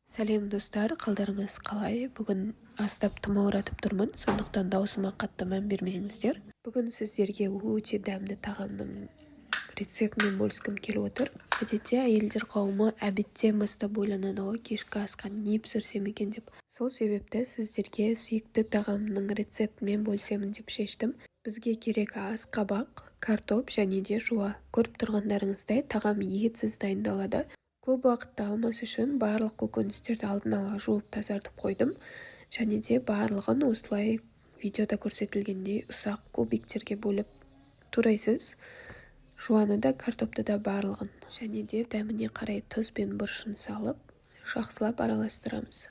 Сәлем, достар! Қалдарыңыз қалай? Бүгін аздап тұмауратып тұрмын, сондықтан даусыма қатты мән бермеңіздер. Бүгін сіздерге өте дәмді тағамның рецептімен бөліскім келіп отыр. Әдетте әйелдер қауымы обедтен бастап ойланады ғой, кешкі асқа не пісірсем екен деп. Сол себепті сіздерге сүйікті тағамның рецептімен бөлісемін деп шештім. Бізге керегі асқабақ, картоп және де жуа. Көріп тұрғандарыңыздай, тағам етсіз дайындалады. Көп уақытты алмас үшін барлық көкөністерді алдын ала жуып, тазартып қойдым және де барлығын осылай видеода көрсетілгендей ұсақ кубиктерге бөліп турайсыз. Жуаны да, картопты да, барлығын. Және де дәміне қарай тұз бен бұрышын салып, жақсылап араластырамыз.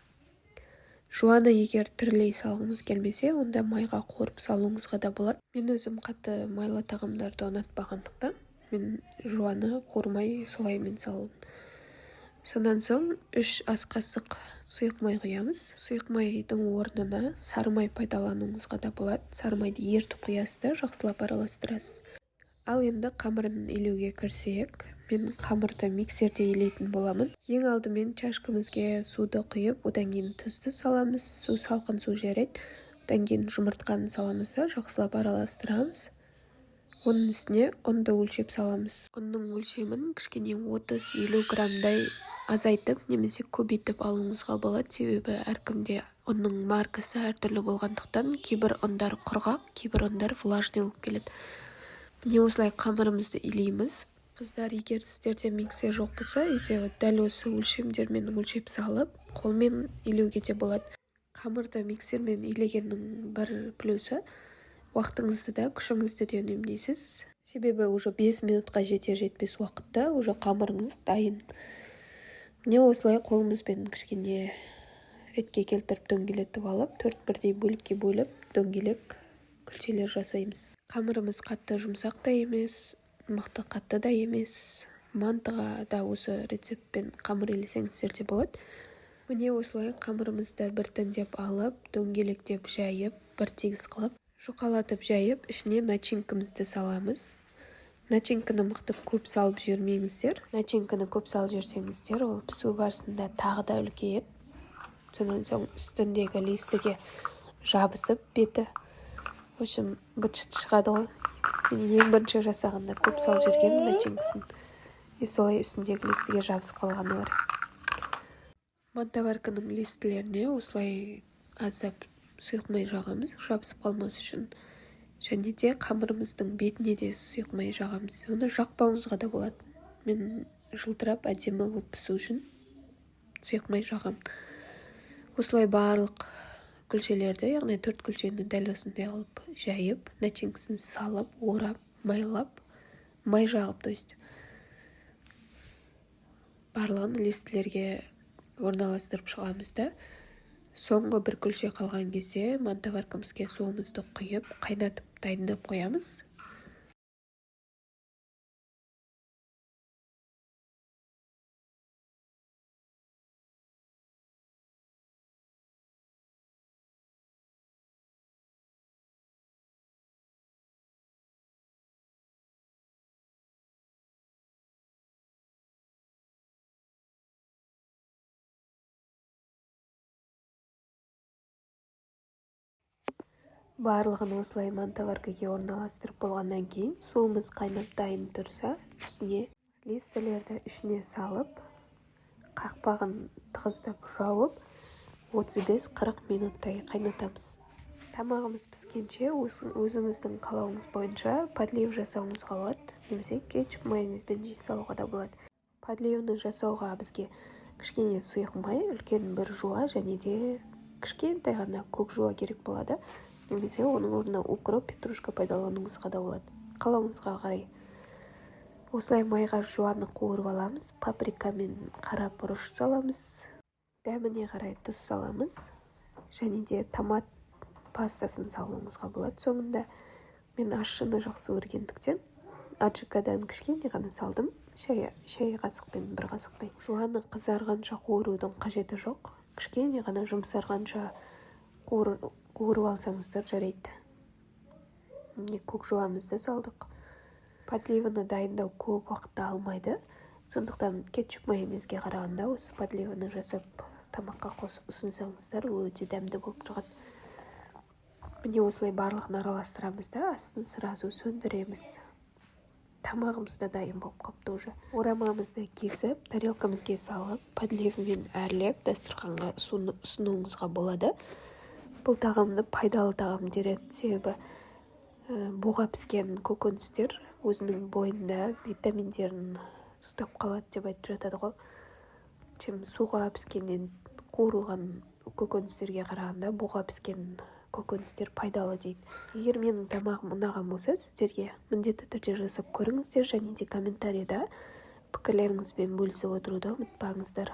Жуаны егер тірілей салғыңыз келмесе, онда майға қуырып салуыңызға да болады. Мен өзім қатты майлы тағамдарды ұнатпағандықтан, мен жуаны қуырмай, солаймен салдым. Сонан соң 3 ас қасық сұйық май құямыз. Сұйық майдың орнына сары май пайдалануыңызға да болады. Сары майды ерітіп құясыз да, жақсылап араластырасыз. Ал енді қамырын илеуге кірісейік. Мен қамырды миксерде илейтін боламын. Ең алдымен чашкамызге суды құйып, одан кейін тұзды саламыз. Су салқын су жарайды. Одан кейін жұмыртқаны саламыз да, жақсылап араластырамыз. Оның үстіне ұнды өлшеп саламыз. Ұнның өлшемін кішкене 30-50 граммдай азайтып немесе көбейтіп алуыңызға болады, себебі әркімде ұнның маркасы әртүрлі болғандықтан, кейбір ұндар құрғақ, кейбір ұндар влажный болып келеді. Міне, осылай қамырымызды илейміз. Қыздар, егер сіздерде миксер жоқ болса үйде, дәл осы өлшемдермен өлшеп салып, қолмен илеуге де болады. Қамырды миксермен илегеннің бір плюсы: уақытыңызды да, күшіңізді де үнемдейсіз, себебі уже 5 минутқа жетер жетпес уақытта уже қамырыңыз дайын. Міне, осылай қолымызбен кішкене ретке келтіріп, дөңгелетіп алып, төрт бірдей бөлікке бөліп, дөңгелек күлшелер жасаймыз. Қамырымыз қатты жұмсақ та емес, мықты қатты да емес. Мантыға да осы рецептпен қамыр илесеңіздер де болады. Міне, осылай қамырымызды біртіндеп алып, дөңгелектеп жайып, бір тегіс қылып, жұқалатып жайып, ішіне начинкамызды саламыз. Начинканы мықты көп салып жібермеңіздер. Начинканы көп салып жіберсеңіздер, ол пісу барысында тағы да үлкейеді. Содан соң үстіндегі листіге жабысып беті, в общем, быт шыт шығады ғой. Мен ең бірінші жасағанда көп салып жібергенмін начинкасын, и солай үстіндегі листіге жабысып қалғаны бар. Мантоварканың листілеріне осылай аздап сұйық май жағамыз, жабысып қалмас үшін. Және де қамырымыздың бетіне де сұйық май жағамыз. Оны жақпауыңызға да болады. Мен жылтырап, әдемі болып пісу үшін сұйық май жағамын. Осылай барлық күлшелерді, яғни төрт күлшені дәл осындай қылып жайып, начинкасын салып, орап, майлап, май жағып, то есть барлығын листілерге орналастырып шығамыз да, соңғы бір күлше қалған кезде мантоваркамызге суымызды құйып, қайнатып, дайындап қоямыз. Барлығын осылай мантоваркаге орналастырып болғаннан кейін, суымыз қайнап дайын тұрса, үстіне листілерді ішіне салып, қақпағын тығыздап жауып, 35-40 минуттай қайнатамыз. Тамағымыз піскенше өзіңіздің қалауыңыз бойынша подлив жасауыңызға болады немесе кетчуп, майонезбен жей салуға да болады. Подливны жасауға бізге кішкене сұйық май, үлкен бір жуа және де кішкентай ғана көк жуа керек болады немесе оның орнына укроп, петрушка пайдалануыңызға да болады, қалауыңызға қарай. Осылай майға жуаны қуырып аламыз. Паприка мен қара бұрыш саламыз, дәміне қарай тұз саламыз және де томат пастасын салуыңызға болады соңында. Мен ащыны жақсы көргендіктен, аджикадан кішкене ғана салдым, шай қасықпен бір қасықтай. Жуаны қызарғанша қуырудың қажеті жоқ, кішкене ғана жұмсарғанша қуырып алсаңыздар жарайды. Міне, көк жуамызды салдық. Подливаны дайындау көп уақытты алмайды, сондықтан кетчуп, майонезге қарағанда осы подливаны жасап Тамаққа қосып ұсынсаңыздар, өте дәмді болып шығады. Міне, осылай барлығын араластырамыз да, астын сразу сөндіреміз. Тамағымыз да дайын болып қалыпты уже. Орамамызды кесіп, тарелкамызге салып, подливімен әрлеп, дастарханға ұсынуыңызға болады. Бұл тағамды пайдалы тағам дер едім, себебі буға піскен көкөністер өзінің бойында витаминдерін ұстап қалады деп айтып жатады ғой. Чем суға піскеннен қуырылған көкөністерге қарағанда, буға піскен көкөністер пайдалы дейді. Егер менің тамағым ұнаған болса сіздерге, міндетті түрде жасап көріңіздер және де комментарийда пікірлеріңізбен бөлісіп отыруды ұмытпаңыздар.